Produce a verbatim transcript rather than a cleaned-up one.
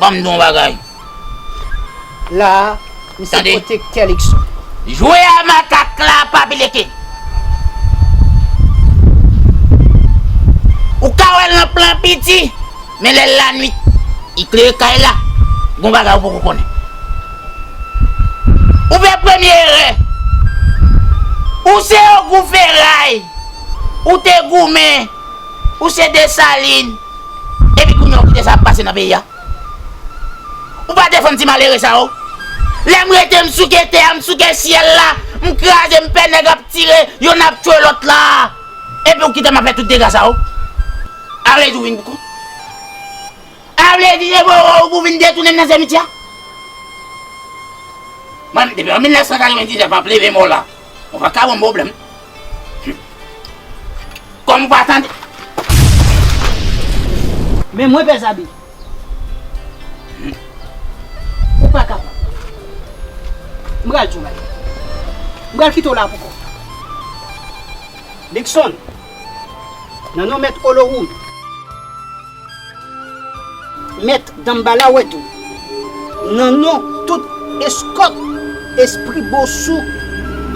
Ban m di w yon bagay. La a, m se pwotektè Likson. Jwe a makak la pa pi leke. Ou ka wè l nan plan piti, men lè l lannuit, li klere kay la, gon bagay ou poko konnen. Ou fè premye erè. Ou se Ogou Feray. Ou te goumen. Ou se Desalin. Epi kounye a ou kite sa ap pase nan peyi a. Ou pa defann ti malere sa yo. Lè m rete m souke tè a, m souke syèl la, m kraze, m pè nèg ap tire, yonn ap tchwe lòt la. Epi ou kite m ap fè tout dega sa yo. A vle di ou vin pou kont. A vle di depi ou, ou vin detounen m nan simityè. Mwen, depi an mil nèf san katrevendiznèf m ap leve mò la. Ou pa ka ban m pwoblèm. Kòm ou pa tande. Men mwen pè Zabi. Ou pa kapab. M pral di w bagay. M pral kite w la pou kò. Likson, nan non mèt Olowoum, mèt Danmbala Wètou, nan non tout eskòt espri Bosou